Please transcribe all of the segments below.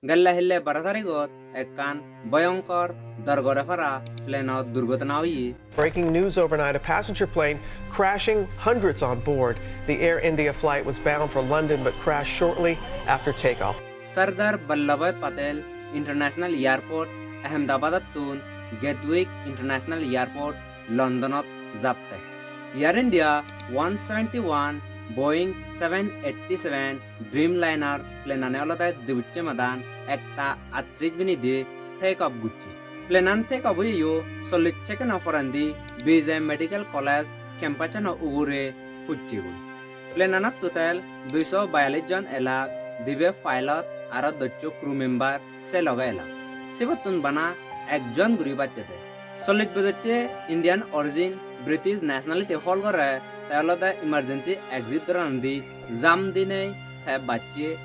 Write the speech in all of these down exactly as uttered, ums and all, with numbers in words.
Gelle hille baro tarigot ekkan bhoyonkor dorgore para plane-ot durgotona oye. Breaking news overnight, a passenger plane crashing, hundreds on board. The Air India flight was bound for London but crashed shortly after takeoff. Sardar Vallabhbhai Patel International Airport, Ahmedabadottun Gatwick International Airport, Londonot jatte. Air India one seventy-one Boeing seven eighty-seven Dreamliner plane-ani olode dibucche madan ekta attrish minute-e take off gocche. Plane-an take off oyeyo chollish second-o porendi B J Medical College campus-ano ugure hucchegoi. Plane-anot total duiso biyallish jon elak, dibe pilot aro dosso crew member se loge elak. Sibottun bana ekjon guri bacchede. Chollish bojocche Indian origin, British nationality hold gore, te olode emergency exit door-anundi jump dinei te bacche.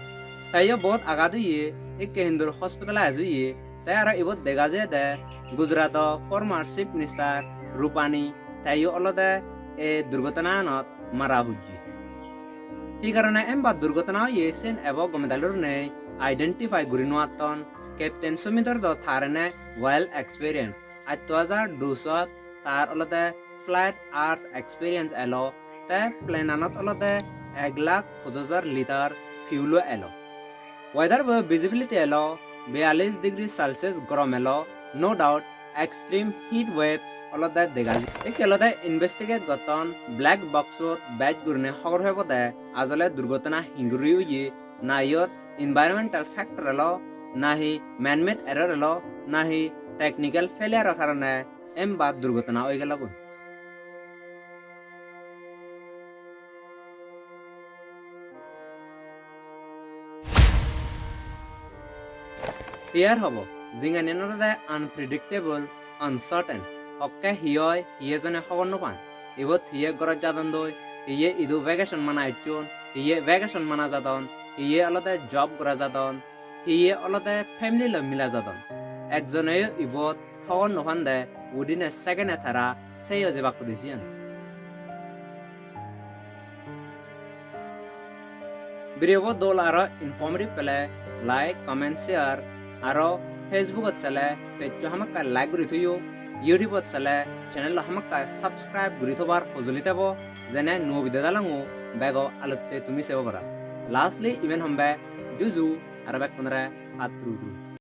Teyo bahut agat oye, ikke hintu hospitalize oye, te aro ibot dega jiyede Gujarat-o former Chief Minister Rupani, teyo olode ei durgotonaanot mara pujje. Hi karone emba durgotona oye siyen ebo gome dale gurinei identify guri nw patton. Captain Sumidor do tar ene well experience. Atto hajar dusot tar olode flight hours experience elo, te plane-anot olode ek lakh pojoj hajar litre fuel-o elo. Weather-bo visibility elo biyallish degree Celsius gorom elo, no doubt extreme heat wave olode dega jai. Ikke olode investigate gotton black box-ot bej gurinei hobor pebode ajole durgotona hinguri oye, na iyot environmental factor elo, nahi man-made error elo, nahi technical failure-o karone emba durgotona oi gelo goi. Fear hobo, jinghaniyan olode unpredictable, uncertain. Hokke hi oi, hiye jone hobor no pan. Ibot hiye gorot jadon doi, hiye idu vacation mana ecchon, hiye vacation mana jadon, hiye olode job gora jadon, hiye olode family loi mila jadon. Ekjoneyo ibot hobor no pande, within a second-e tara seyo jebak hudi siyan. Video bo dol aro informative pele like, comment, share, aro Facebook-ot sele page-o hamakkai like guri thoyo, YouTube-ot sele channel-o hamakkai subscribe guri thobar hojoli tebo, jene nuo video dalongo bego alotte tumi sebo para. Lastly, iben hombe juju aro bekkunore patturu turu.